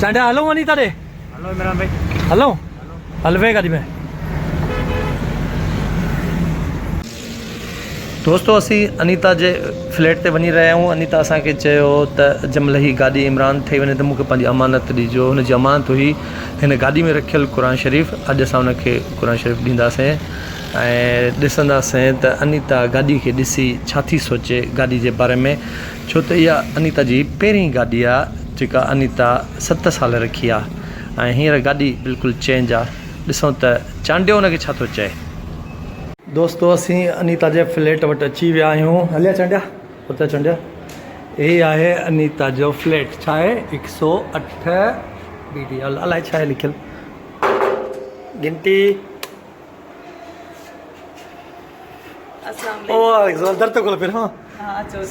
چانڊيا هلون انيتا ڏي. هلو عمران ڀائي. هلون هل ويهه گاڏي ۾. دوستو اسين انيتا جي فليٽ تي وڃي رهيا آهيون انيتا اسان کي چيو ته جنهن مهل هي گاڏي عمران ٺهي وڃي ته مون کي پنهنجي امانت ڏجو هن جي امانت هئي هن گاڏي ۾ رکيل قرآن شريف اڄ اسان ان کي قرآن شريف ڏينداسين ۽ ڏسنداسين ته انيتا گاڏي کي ڏسي ڇا ٿي سوچي گاڏي جي باري ۾ ڇو ته اها انيتا جي پهرين گاڏي آ جيڪا انيتا ست سال رکي آ ۽ هينئر گاڏي بلڪل چينج آ ڏسون ته چانڊيو ان کي ڇا ٿو چئي. دوستو اسين انيتا جي فليٽ وٽ اچي ويا آهيون هليا چانڊيا اتي چانڊيا هي آهي انيتا جو فليٽ ڇا آهي هڪ سو اٺ بي ڊي الائي ڇا آهي لکيل گهنٽي او در ته کول پھر ها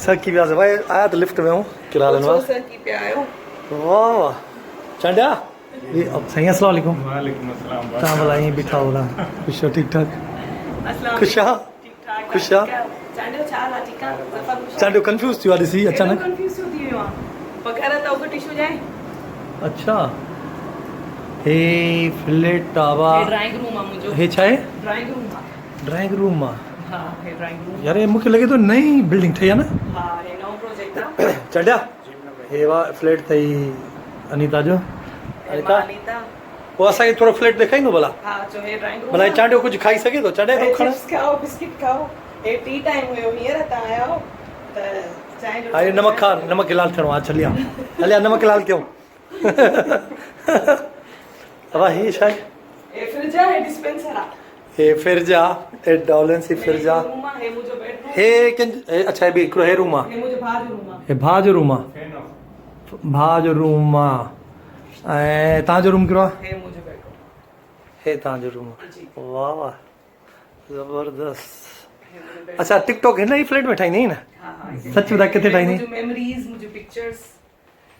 سرڪي ويا سي ڀائي آيا ته لفٽ ۾ هون ڪرالن وا سرڪي پيا آيو واھ واھ چانڊيا سائين السلام عليڪم وعليڪم السلام تان ڀلا ائين بيٺا هو خوش هو ٺيڪ ٺاڪ خوش آ خوش آ چانڊيو ڇا حال آ ٺيڪ آ ظفر خوش آ چانڊيو ڪنفيوز ٿيو آ ڏسي اچانڪ ڪنفيوز ٿيو ٿي ويو آ پگهر ته اگهه ٽشو جائي اڇا هي فليٽ آ وا هي ڊرائنگ روم آ منهنجو هي ڇا آهي ڊرائنگ روم آ ڊرائنگ روم آ ها هي ڊرائنگ روم يار هي مونکي لڳي ٿو نئين بلڊنگ ٺهي آ نه ها هي نئون پروجيڪٽ آ چانڊيا هي وا فليٽ اٿئي انيتا جو انيتا پوء اسان کي ٿورو فليٽ ڏيکاريندو ڀلا ها اچو هي ڊرائنگ روم ڀلا هي چانڊيو ڪجهه کائي سگهي ٿو چانڊيا ٿو کڻ چپس کائو بسڪٽ کائو هي ٽي ٽائيم هيو هينئر تان آيا هو ته چانهه جو ها هي نمڪ کا نمڪ لال ٿيڻو آ هليا هليا نمڪ لال ڪيون ابا هي ڇا آهي هي فرج آ هي ڊسپينسر آ هي فرج آ هي ڊولنسي فرج آ هي ڪن اڇا هي به هڪڙو هي روم آ هي منهنجو ڀاء جو روم آ هي ڀاء جو روم آ ڀاء جو روم آ ۽ تان جو روم ڪهڙو آ هي منهنجو بيڊ روم هي تان جو روم آ واھ واھ زبردست اڇا ٽڪ ٽاڪ هن ئي فليٽ ۾ ٺاهيندي آهين نه سچ ٻڌاء ڪٿي ٺاهيندي منهنجون ميموريز منهنجون پڪچرز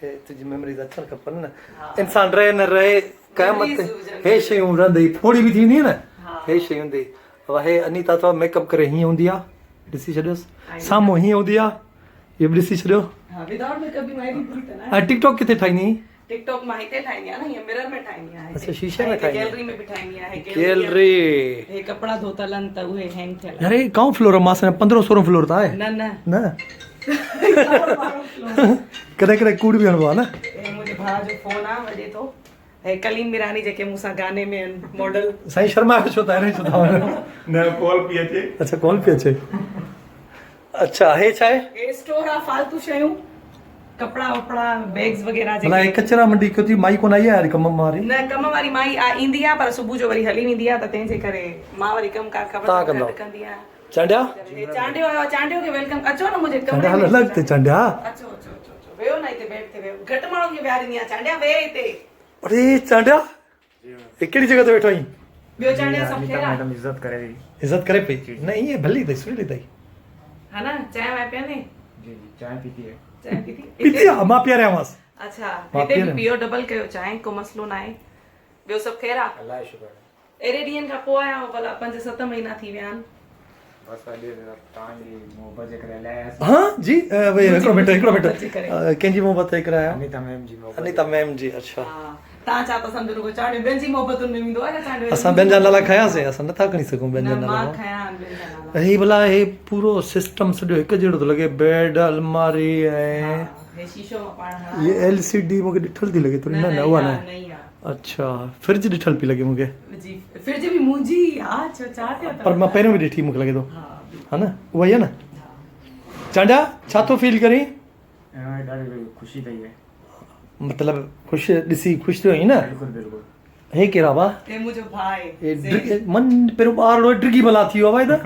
هي تنهنجي ميموريز اچڻ کپن نه انسان رهي نه رهي قيامت هي شيون رهندي ڦوڙي به ٿي ويندي نه هي شيون هوندي هي انيتا تو ميڪ اپ ڪري هيئن هوندي آ ڏسي ڇڏيوس سامهون هيئن هوندي آ هي به ڏسي ڇڏيو ها ودائوٽ ميڪ اپ به مان ايڏي بري ته نه ۽ ٽڪ ٽاڪ ڪٿي ٺاهيندي ٽڪ ٽاڪ مان هتي ٺاهيندي آهيان نه هيئن مرر ۾ ٺاهيندي آهيان اڇا شيشي ۾ ٺاهيندي گيلري ۾ به ٺاهيندي آهيان گيلري هي ڪپڙا ڌوتل آهن ته اهي هينگ ٿيل يار هي ڪائون فلور مان سمجهان 15 16 فلور ته آهي نه نه نه ڪڏهن ڪڏهن ڪوڙ به هڻبو آهي نه. هي منهنجي ڀاء جو فون آ وڄي ٿو. هي ڪليم ميراني جيڪي مون سان گاني ۾ آهن ماڊل. سائين شرمايو ڇو ٿا هيڏي ڇو ٿا وڃو. نه ڪال پئي اچي. اڇا ڪال پئي اچي. اڇا هي ڇا آهي؟ هي اسٽور آ فالتو شيون ڪپڙا وپڙا بيگز وغيره جيڪي. ڀلا هي ڪچرا منڊي ڪيو ٿي مائي ڪونه آئي آهي اڄ ڪم واري؟ نه ڪم واري مائي ايندي آ پر صبح جو وري هلي ويندي آ ته تنهن جي ڪري مان وري ڪم ڪار خبر تان ڪندؤ. گهٽ ڪندي آهيان. چانڊيا. هي چانڊيو آيو آ چانڊيو کي welcome اچو نه منهنجي ڪمري چانڊيا ۾ هل الڳ تي چانڊيا. اچو اچو اچو اچو ويهو نه هتي بيڊ تي ويهو گهٽ ماڻهن کي ويهاريندي آهيان چانڊيا ويهه هتي. اڙي چانڊيا هي ڪهڙي جڳهه تي ويٺو آهين. ٻيو چانڊيا سڀ خير آ. ميڊم عزت ڪري ٿي. عزت ڪري پئي نه ائين ڀلي اٿئي سهڻي اٿئي. ها نه چانهه وانهه پيئندين. جي جي چانهه پيتي آهي. چانهه پيتي. پيتي آ مان پياريانس. اڇا هتي به پيئو ڊبل ڪيو چانهه ڪو مسئلو ناهي ٻيو سڀ خير آ. الله جو شڪر. ايڏي ڏينهن کان پوء آيا آهيو ڀلا پنج ست مهينا ٿي ويا آهن. بس اڄ توهان جي محبت جي ڪري هليا آياسين. ها جي هڪڙو منٽ هڪڙو منٽ ڪنهن جي محبت جي ڪري آيا انيتا ميم جي محبت انيتا ميم جي اڇا ها توهان ڇا ٿا سمجهو رڳو چانڊيو ٻين جي محبتن ۾ ويندو آهي ڇا چانڊيو اسان ٻين جا نالا کنياسين اسان نٿا کڻي سگهون ٻين جا نه نالا مان کنيا آهن ٻين جا نالا هي ڀلا هي پورو سسٽم سڄو هڪ جهڙو ٿو لڳي بيڊ الماري ۽ ها هي شيشو مان پاڻ هڻايو هي ايل سي ڊي مونکي ڏٺل ٿي لڳي ٿوري نه نه اها نه اڇا فرج ڏٺل پي لڳي مونکي. جي فرج به منهنجي ئي آ ڇو ڇا ٿيو پر مان پهريون به ڏٺي مونکي لڳي ٿو ها نه اها ئي آ نه چانڊيا ڇا ٿو فيل ڪرين؟ ڏاڍي خوشي ٿي آهي. مطلب خوش ڏسي خوش ٿيو آهين نه؟ بلڪل بلڪل. هي ڪير آ ڀا؟ هي منهنجو ڀاء آهي. من پهريون ٻارڙو ڊگهي بلا ٿي ويو آ ڀائي ته.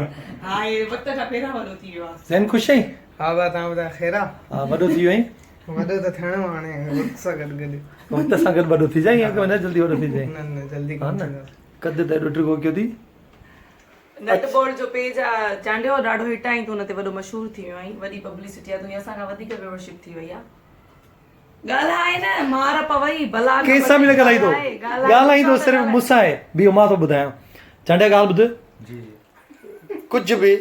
ها هي وقت کان پهريان وڏو ٿي ويو آ. زين خوش آهين؟ ها ڀا تان ٻڌايو خير آ؟ ها وڏو ٿي ويو آهين. وڏو ته ٿيڻو آ هاڻي وقت سان گڏ گڏ. وقت سان گڏ وڏو ٿي جائين يا نه جلدي وڏو ٿي جائين. نه نه جلدي ڪونه ٿيندس. قد ته ايڏو ڊگهو ڪيو ٿي. نٽ بولٽ جو پيج آ چانڊيو ڏاڍو هٽ آهين تون ان تي وڏو مشهور ٿي ويو آهين وڏي پبلسٽي آ تنهنجي اسان کان وڌيڪ ويورشپ ٿي وئي آ ڳالهائي نه مار پوئي بلا نه ڪنهن سان به نه ڳالهائيندو ڳالهائيندو صرف مون سان آهي بيهو مان ٿو ٻڌايان چانڊيا ڳالهه ٻڌ جي جي ڪجهه به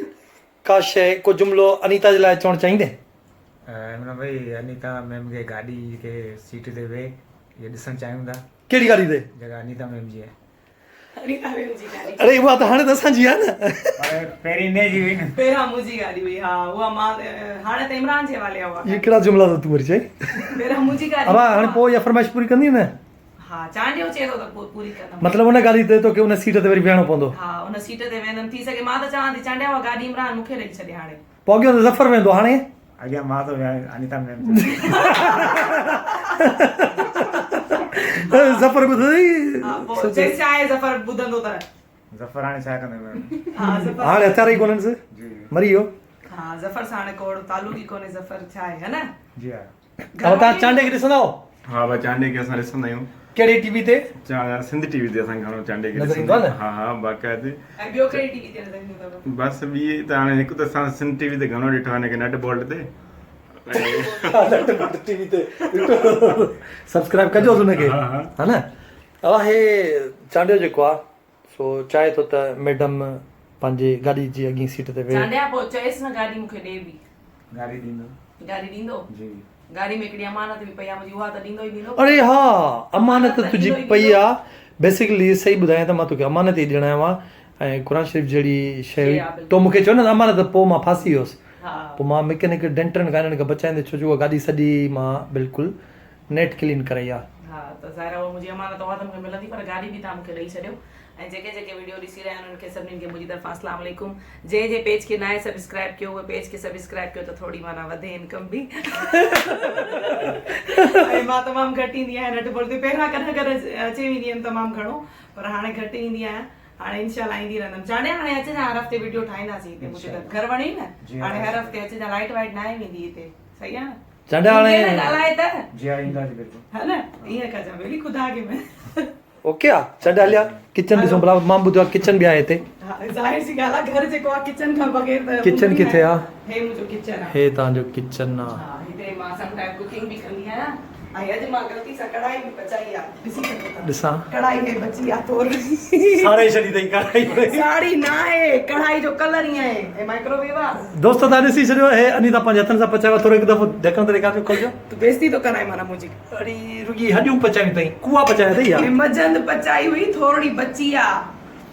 ڪا شيء ڪو جملو انيتا جي لاء چوڻ چاهيندين؟ عمران ڀائي انيتا ميم کي گاڏي کي سيٽ تي ويهي اهو ڏسڻ چاهيون ٿا. ڪهڙي گاڏي تي؟ جيڪا انيتا ميم جي آهي. انيتا ميم جي گاڏي. اڙي اها ته هاڻي ته اسان جي آهي نه. پر پهرين انهي جي هئي نه. پهريان منهنجي گاڏي هئي ها اها مان هاڻي ته عمران جي حوالي آهي اها. اهي ڪهڙا جملا ٿو تون وري چئين. پهريان منهنجي گاڏي. ابا هاڻي پوء اها فرمائش پوري ڪندين نه؟ ها چانڊيو چئي ٿو ته پوء پوري ڪندم. مطلب ان گاڏي تي توکي ان سيٽ تي وري ويهڻو پوندو. ها ان سيٽ تي ويهندم ٿي سگهي مان ته چوان ٿي چانڊيا اها گاڏي عمران مون کي ڏئي ڇڏي هاڻي. پوء اڳيان ته ظفر ويهندو هاڻي. اڳيان مان ٿو ويهان انيتا ميم چئي. ظفر ٻڌو اٿئي. ها پوء چئيس ڇا آهي ظفر ٻڌندو ته. ظفر هاڻي ڇا ڪندو ميم. ها ظفر. هاڻي هٿيار ئي ڪونهنس مري ويو. ها ظفر سان هاڻي ڪو اهڙو تعلق ئي ڪونهي ظفر ڇا آهي ها نه. جي ها. ها توهان چانڊيي کي ڏسندا آهيو؟ ها ڀا چانڊيي کي اسان ڏسندا آهيون. ڪهڙي ٽي وي تي؟ سنڌ ٽي وي تي اسان گهڻو چانڊيي کي نظر ايندو آهي نه؟ ها ها باقاعدي. ۽ ٻيو ڪهڙي ٽي وي تي نظر ايندو اٿو؟ بس ٻي ته هاڻي هڪ ته اسان سنڌ ٽي وي تي گهڻو ڏٺو آهي هن کي نٽ بولٽ تي. نٽ بولٽ ٽي وي تي ڏٺو سبسڪرائب ڪجوس ان کي ها نه. اها هي چانڊيو جيڪو آهي سو چاهي ٿو ته ميڊم پنهنجي گاڏي جي اڳين سيٽ تي ويهي. چانڊيا پوء چيس نه گاڏي مون کي ڏي به. گاڏي ڏيندو. گاڏي ڏيندو؟ جي. گاڏي ۾ هڪڙي امانت به پئي آ منهنجي اها ته ڏيندو ئي ڏيندو. اڙي ها امانت تنهنجي پئي آ بيسيڪلي صحيح ٻڌايان ته مان توکي امانت ئي ڏيڻ آيو آهيان ۽ قرآن شريف جهڙي شيء هئي تو مون کي چيو نه ته امانت پوء مان ڦاسي ويس پوء مان مڪينڪ ڊينٽرن کان انهن کي بچائيندي ڇو جو اها گاڏي سڄي مان بلڪل نيٽ ڪلين ڪرائي آ. ها ته ظاهر آ اها منهنجي امانت اها ته مون کي ملندي پر گاڏي به توهان مون کي ڏئي ڇڏيو ۽ جيڪي جيڪي وڊيو ڏسي رهيا آهن انهن کي سڀني کي منهنجي طرفان اسلام عليڪم جنهن جنهن پيج کي ناهي سبسڪرائب ڪيو اهي پيج کي سبسڪرائب ڪيو ته ٿوري معنيٰ وڌي انڪم به ۽ مان تمام گهٽ ايندي آهيان نٽ بول تي پهريان ڪڏهن ڪڏهن اچي ويندي هيم تمام گهڻو پر هاڻي گهٽ ايندي آهيان هاڻي انشاء الله ايندي رهندم چانڊيا هاڻي اچجان هر هفتي وڊيو ٺاهينداسين هتي منهنجي گهر وڻي نه هاڻي هر هفتي اچجان لائيٽ وائيٽ ناهي ويندي هتي صحيح آهي نه چانڊيا هاڻي ڳالهائي ته جي ها اينداسين بلڪل ها نه ائين ڪجان ٻيلي خدا کي ۾ اوڪي آ چانڊيا هليا ڪچن ڏسون ڀلا مان ٻڌو آ ڪچن به آهي هتي ها ظاهر سي ڳالهه آ گهر جيڪو آ ڪچن کان بغير ته ڪچن ڪٿي آ هي منهنجو ڪچن آ هي توهان جو ڪچن آ ها هتي مان سم ٽائيم ڪوڪنگ به ڪندي آهيان ۽ اڄ مان غلطي سان ڪڙهائي به پچائي آ ڏسي سگهو ٿا ڏسان ڪڙهائي هي بچي آ ٿوري ساڙي ڇڏي اٿئي ڪڙهائي ساڙي ناهي ڪڙهائي جو ڪلر ائين آهي هي مائڪروويو آ دوستو تان ڏسي ڇڏيو هي انيتا پنهنجي هٿن سان پچايو آ ٿورو هڪ دفعو ڍڪڻ ته ڏيکارجو کولجو. تون بيعزتي ٿو ڪرائين معنيٰ منهنجي. اڙي رڳي هڏيون پچايون اٿئي ڪوئا پچايا اٿئي يا. هي منجهند پچائي هئي ٿورڙي بچي آ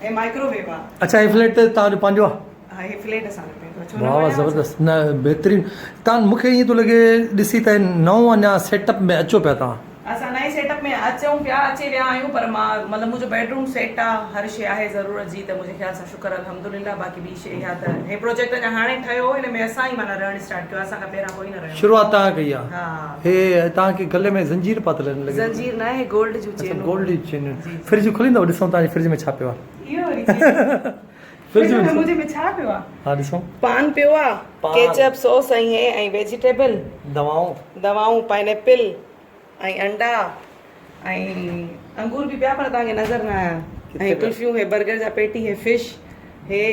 هي مائڪروويو آ. اڇا هي فليٽ توهان جو پنهنجو آ. ها هي فليٽ اسان جو پنهنجو آ ڇو نه واھ واھ وڻيو زبردست نه بهترين تان مونکي ائين ٿو لڳي ڏسي ته نئون اڃا سيٽ اپ ۾ اچو پيا توهان. اسان نئين سيٽ اپ ۾ اچون پيا اچي ويا آهيون پر مان مطلب منهنجو بيڊ روم سيٽ آ هر شي آهي ضرورت جي ته منهنجي خيال سان شڪر الحمدلله باقي ٻي شي اها ته هي پروجيڪٽ اڃا هاڻي ٺهيو هن ۾ اسان ئي معنيٰ رهڻ اسٽارٽ ڪيو اسان کان پهريان ڪوئي نه رهيو شروعات توهان ڪئي آ ها هي توهان کي گلي ۾ زنجير پاتل آهن لڳي زنجير نه آهي گولڊ جون اڇا چينون گولڊ جون چينون فرج کوليندو ڏسون توهان جي فرج ۾ ڇا پيو آ اهو وري ڪيئن فرج ۾ منهنجي ۾ ڇا پيو آ ها ڏسون پان پيو آ ڪيچپ سوس ۽ هي ۽ ويجيٽيبل دوائون دوائون پائن ايپل ۽ انڊا ۽ انگور به پيا پر توهان کي نظر نه آيا ۽ قلفيون هي برگر جا پيٽي هي فش هي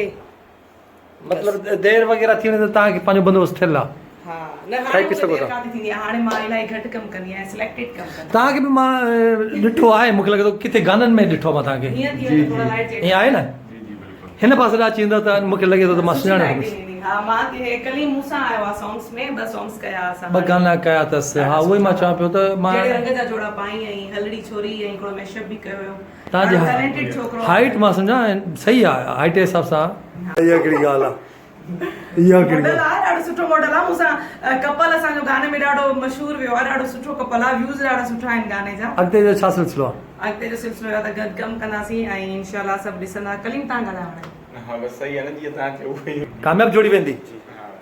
مطلب دير وغيره ٿي وڃي ته توهان کي پنهنجو بندوبست ٿيل آ ها نه هاڻي مون کي دير ڪانه ٿيندي آ هاڻي مان الاهي گهٽ ڪم ڪندي آهيان سليڪٽيڊ ڪم ڪندي توهان کي به مان ڏٺو آهي مون کي لڳي ٿو ڪٿي گانن ۾ ڏٺو آ مان توهان کي ائين ٿي وڃي ٿورا لائٽ ائين آهي نه هن پاسي ڏانهن اچي ويندو ته مون کي لڳي ٿو ته مان سڃاڻان ٿو. ها مان هي ڪليم مون سان آيو آ سانگس ۾ ٻه سانگس ڪيا اسان ٻه گانا ڪيا اٿس ها اهو ئي مان چوان پيو ته مان جهڙي رنگ جا جوڙا پائين ۽ هلڙي ڇوري ۽ هڪڙو ميشپ به ڪيو هيو توهان جي ڏاڍو ٽيلنٽيڊ ڇوڪرو آ هائيٽ مان سمجهان صحيح آ هائيٽ جي حساب سان اها ڪهڙي ڳالهه آ اها ڪهڙي ماڊل آ ڏاڍو سٺو ماڊل آ مون سان ڪپل اسان جو گاني ۾ ڏاڍو مشهور ويو آ ڏاڍو سٺو ڪپل آ ويوز ڏاڍا سٺا آهن گاني جا اڳتي جو ڇا سلسلو آ اڳتي جو سلسلو اهو آ ته گڏ ڪم ڪنداسين ۽ انشاء الله سڀ ڏسندا ڪليم تان ڳالهايو هاڻي. ها بس صحيح آ نه جيئن توهان چيو اهو ئي. ڪامياب جوڙي ويندي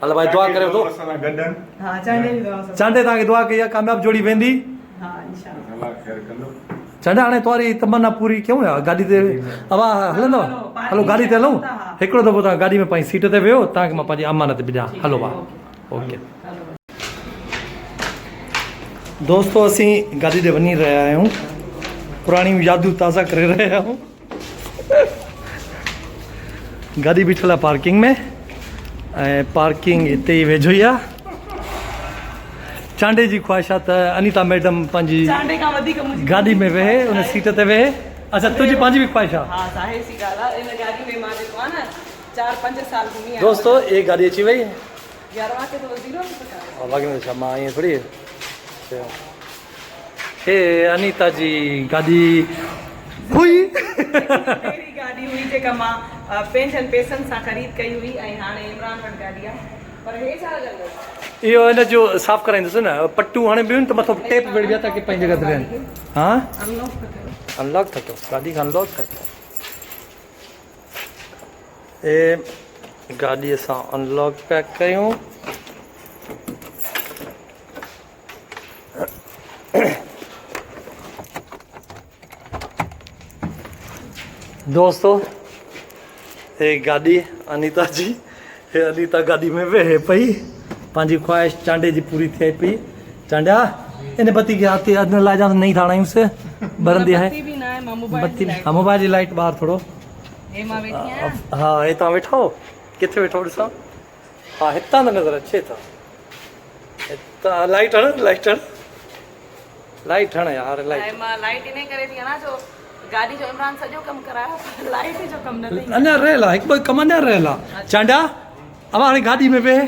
هل ڀائي دعا ڪريو ٿو. اسان سان گڏ آهن. ها چانڊيي جي دعا سان. چانڊيي توهان کي دعا ڪئي آ ڪامياب جوڙي ويندي. ها انشاء الله. الله خير ڪندو. چانڊيا هاڻي توهاري تمنا پوري ڪيون يا گاڏي تي ابا هلندو هلو گاڏي تي هلون هڪڙو دفعو توهان گاڏي ۾ پنهنجي سيٽ تي ويهو توهان کي مان پنهنجي امانت به ڏيان هلو ڀاء اوڪي. دوستو اسين گاڏي تي وڃي رهيا آهيون پراڻيون يادون تازا ڪري رهيا آهيون گاڏي بيٺل آهي پارڪنگ ۾ ۽ پارڪنگ هتي ئي ويجهو ئي آهي چانڊي جي خواهش آهي ته انيتا ميڊم پنهنجي چانڊي کان وڌيڪ منهنجي گاڏي ۾ ويهي ان سيٽ تي ويهي اچھا تنهنجي پنهنجي به خواهش آهي ها ظاهر سي ڳالهه آهي ان گاڏي ۾ مان جيڪو آهي نه 4 5 سال گهمي آيان دوستو هي گاڏي اچي وئي يار واقعي تو وزيرو به سکايو واقعي ۾ ڇا مان ائين ٿوري چيو. هي انيتا جي گاڏي هئي. پهرين گاڏي هئي جيڪا مان پنهنجن پئسن سان خريد ڪئي هئي ۽ هاڻي عمران وٽ گاڏي آهي پر هي ڇا لڳل اٿس؟ اهو ان جو صاف ڪرائيندس نه پٽيون هڻي ٻيون ته مٿو ٽيپ ويڙهبي آهي تاڪي پنهنجي جڳهه تي ويهن. ها انلاڪ ٿا ڪيو. انلاڪ ٿا ڪيون گاڏي کي انلاڪ ٿا ڪيون. هي گاڏي اسان انلاڪ پيا ڪيون. دوستو هي گاڏي انيتا جي هي انيتا گاڏي ۾ ويهي پئي پنهنجي خواهش چانڊي جي پوري ٿئي پئي چانڊيا ان بتي کي هٿ ان لاء جان نئي ٿاڻايونس ٻرندي آهي بتي به نه آهي مان موبائل بتي ها موبائل جي لائٽ ٻاهر ٿورو هي مان ويٺي آهيان ها هي تان ويٺا هو ڪٿي ويٺا هو ڏسان ها هتان ته نظر اچي ٿو هتان لائٽ هڻ لائٽ هڻ لائٽ هڻ يار لائٽ ۽ مان لائٽ انهي ڪري ٿي هڻان جو گاڏي جو عمران سڄو ڪم ڪرايو پر لائٽ جو ڪم نه ٿي اڃا رهيل آ هڪ ٻه ڪم اڃا رهيل آ چانڊيا اما هاڻي گاڏي ۾ ويهه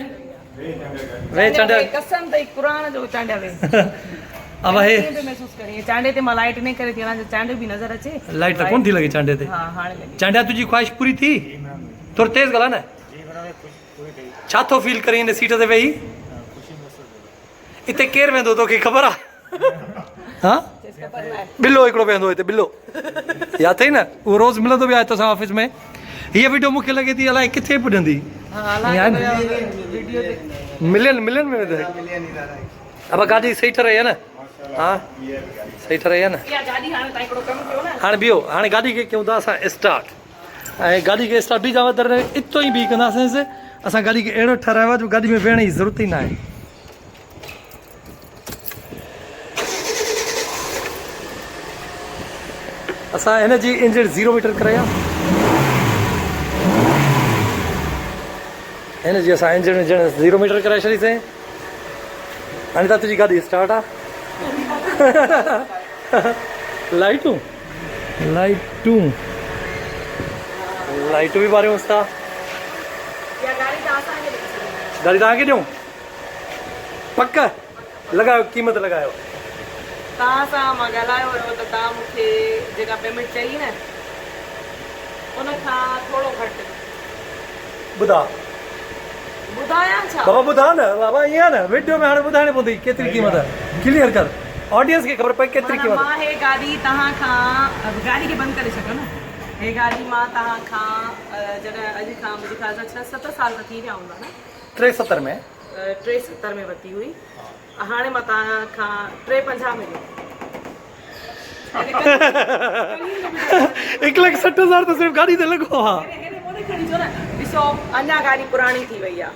ويهه چانڊيا قسم تئي قرآن جو چانڊيا ويهه اما هي ڪيئن پيو محسوس ڪرين چانڊي تي مان لائٽ انهي ڪري ٿي هڻان جو چانڊيو به نظر اچي لائٽ ته ڪون ٿي لڳي چانڊي تي ها هاڻي لڳي چانڊيا تنهنجي خواهش پوري ٿي ٿورو تيز ڳالهاء نه ڇا ٿو فيل ڪرين هن سيٽ تي ويهي؟ اتي ڪير ويهندو توکي خبر آ؟ ها ٻلو هڪڙو ويهندو هتي ٻلو ياد اٿئي نه اهو روز ملندو به آهي توسان آفيس ۾ هيء وڊيو مونکي لڳي ٿي الائي ڪٿي پڄندي ملين ملين ۾ ويندي ابا گاڏي صحيح ٺهرائي آهي نه ها صحيح ٺهرائي آهي نه هاڻي بيهو هاڻي گاڏي کي ڪيون ٿا اسان اسٽارٽ ۽ گاڏي کي اسٽارٽ بيهه جا در اتو ئي بيهه ڪنداسينس اسان گاڏي کي اهڙو ٺهرايو آهي جو گاڏي ۾ ويهڻ جي ضرورت ئي ناهي. اسان هن جي انجڻ زيرو ميٽر ڪرائي آهي هن جي اسان انجڻ انجڻ زيرو ميٽر ڪرائي ڇڏيسين هاڻي ته تنهنجي گاڏي اسٽارٽ آهي لائٽون لائٽون لائٽون به ٻاريون ٿا. گاڏي توهان کي ڏيون پڪ لڳايو قيمت لڳايو. توهان سان مان ڳالهايو هيو ته توهان مون کي جيڪا پيمينٽ چئي نه ان کان ٿورو گهٽ. ٻڌاء. ٻڌايان ڇا؟ بابا ٻڌاء نه بابا ائين نه وڊيو ۾ هاڻي ٻڌائڻي پوندي ڪيتري قيمت آهي ڪليئر ڪر آڊينس کي خبر پئي ڪيتري قيمت مان هي گاڏي توهان کان گاڏي کي بند ڪري ڇڏيو نه هي گاڏي مان توهان کان جڏهن اڄ کان منهنجي خيال سان ڇهه ست سال ته ٿي ويا هوندا نه 370 ۾ 370 ۾ ورتي هئي هاڻي مان توهان کان 350 ۾ ڏيان. هڪ لک 60 هزار ته صرف گاڏي تي لڳو آ. ڏسو اڃا گاڏي پراڻي ٿي وئي آ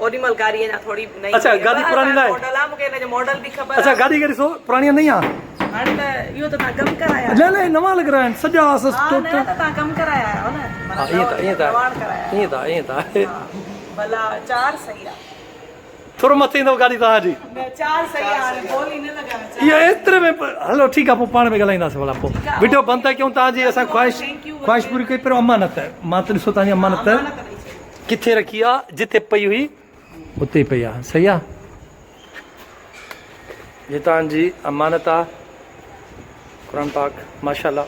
اوڏي مهل گاڏي اڃا ٿوري نئين اڇا گاڏي پراڻي ناهي ماڊل آ مونکي ان جو ماڊل به خبر اڇا گاڏي کي ڏسو پراڻي نه آ هاڻي ته اهو ته تان ڪم ڪرايا نه نه نوان لڳ رهيا آهن سڄا سس ٽوٽل نه ته تان ڪم ڪرايا آهيو نه ها ائين ته ائين ته ائين ته ائين ته ڀلا چار صحيح آ ٿورو مٿي ايندو گاڏي توهان جي. نه چار صحيح آ هاڻي ٻولي نه لڳايو چار. اهو ايتري ۾ هلو ٺيڪ آ پوء پاڻ ۾ ڳالهائينداسين ڀلا پوء وڊيو بند ٿا ڪيون توهان جي اسان خواهش خواهش پوري ڪئي پهريون امانت مان ته ڏسو توهان جي امانت ڪٿي رکي آ جتي پئي هئي اتي ئي پئي آ صحيح آ هي توهان جي امانت آ قرآن پاڪ ماشاءالله.